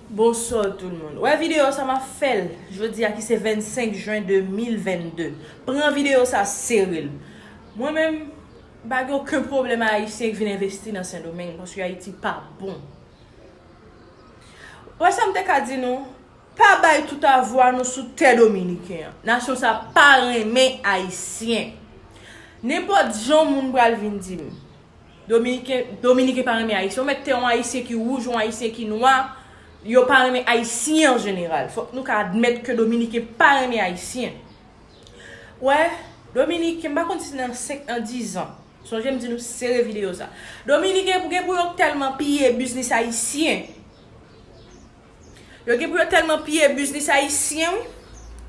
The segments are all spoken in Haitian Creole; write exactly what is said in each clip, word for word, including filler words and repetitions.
Bonsoir tout le monde. Wè videyo sa m ap fè l jodi a ki se vennsenk jen de mil vennde. Pran videyo sa sere l. Mwen menm, m pa gen okenn pwoblèm a Ayisyen ki vin envesti nan Sendomeng paske Ayiti pa bon. Wè sa m te ka di nou, pa bay tout avwa nou sou tè dominiken an. Nasyon sa pa renmen Ayisyen. Nenpòt jan moun pral vin di m, Dominiken, Dominiken pa renmen Ayisyen. Ou mèt te yon Ayisyen ki wouj, yon Ayisyen ki nwa, yo pa renmen Ayisyen an jeneral. Fòk nou ka admèt ke Dominiken pa renmen Ayisyen. Wè, Dominiken, m pa konn si se nan senk, nan diz an. Sonje m di nou sere videyo sa. Dominiken pou gen pou yo tèlman piye biznis Ayisyen. Yo gen pou yo tèlman piye biznis Ayisyen, wi.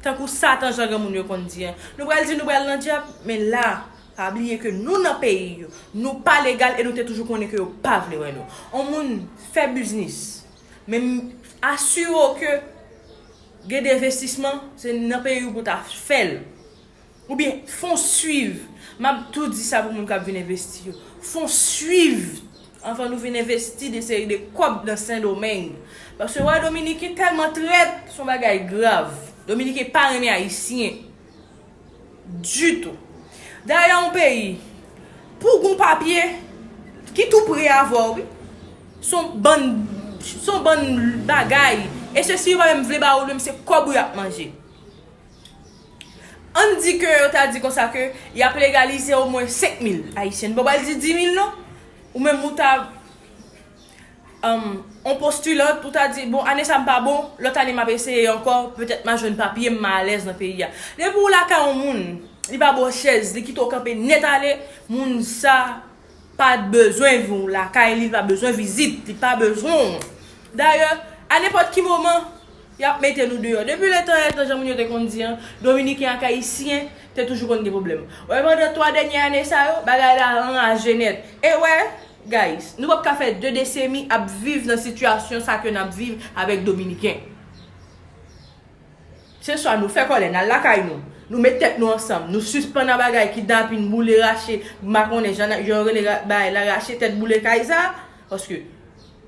Tankou Satan, jan granmoun yo konn di an. Nou pral di nou pral nan dyab, men la, pa bliye ke nou nan peyi yo. Nou pa legal e nou te toujou konnen ke yo pa vle wè nou. On moun fè biznis, men asire w ke gen de envestisman, se nan peyi w pou ta fè l. Oubyen, fon swiv. M ap tou di sa pou moun k ap vin envesti yo. Fon swiv anvan nou vin envesti de seri de kòb nan Sendomeng. Paske wè Dominiken tèlman trèt, se yon bagay grav. Dominiken pa renmen Ayisyen. Ditou. Dayè, yon peyi, pou gon papye, ki tou pre avè w, wi. Se yon bann, se yon bann bagay. E se si yo pa menm vle ba ou, menm se kòb ou y ap manje. Ann di ke yo ta di konsa ke y ap legalize omwen senk mil Ayisyen. Bon, pral di dis mil non. Ou menm ou ta, um, on postilan, ou ta di, bon, ane sa m pa bon, lòt ane m ap eseye ankò, petèt m a jwenn papye, m alèz nan peyi a. Depi ou lakay yon moun, li pa ba w chèz, li kite w kanpe nèt ale, moun sa pa t bezwen vin w lakay li, li pa bezwen vizit, li pa bezwen w. Dayè, a nenpòt ki moman, y ap mete nou deyò. Depi letan etan, jan moun yo te konn di an, Dominiken ak Ayisyen te toujou konn gen pwoblèm. Wè, pandan twa dènye ane sa yo, bagay la anraje nèt. E wè, guys, nou p ap ka fè de desemi ap viv nan sitiyasyon sa ke n ap viv avèk Dominiken. Se swa nou fè kòlè, n al lakay nou. Nou met tèt nou ansanm. Nou sispann a bagay kidnapin, boule, rache, m pa konnen jan yo rele bagay la, rache tèt, boule kay sa. Paske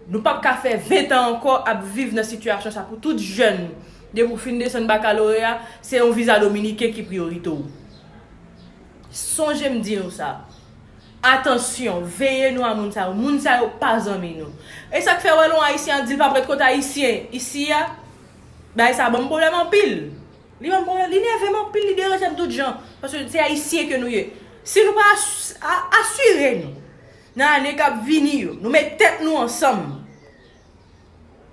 nou p ap ka fè ven tan ankò ap viv nan sitiyasyon sa pou tout jèn. Depi w fin desann bakaloreya, se yon viza dominiken ki priyorite w. Sonje m di nou sa. Atansyon, veye nou a moun sa yo. Moun sa yo pa zanmi nou. E sa k fè w wè lè yon Ayisyen ap di l p ap ret kot Ayisyen isi a, bagay sa ban m pwoblèm anpil. Li ban m pwoblèm, li nève m anpil, li deranje m tout jan. Paske se Ayisyen ke nou ye. Si nou pa as-, a-, asire nou nan ane k ap vini yo, nou met tèt nou ansanm.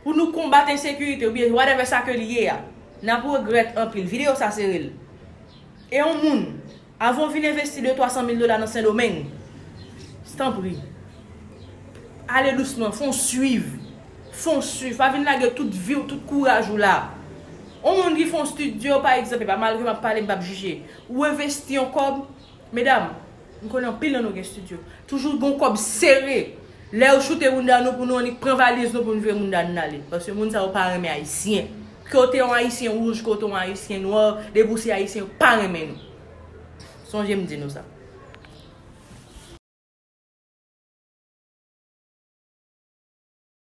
Pou nou konbat ensekirite oubyen whatever sa ke li ye a, n ap regrèt anpil. Videyo sa sere l. E yon moun, avan w vin envesti de twa san mil dola nan Sendomeng, tanpri, ale dousman, fon swiv. Fon swiv. Pa vin lage tout vi w, tout kouraj ou la. Yon moun ki fon estidyo, pa egzanp, e pa mal ke m ap pale, m p ap jije. Ou envesti yon kòb, medam, m konnen anpil nan nou gen estidyo. Toujou gon kòb sere. Lè yo choute mounda nou pou nou annik pran valiz nou pou nou vire mounda nou ale. Paske moun sa yo pa renmen Ayisyen. Ke w te yon Ayisyen wouj, ke w te yon Ayisyen nwa, depi w se Ayisyen, yo pa renmen nou. Sonje m di nou sa.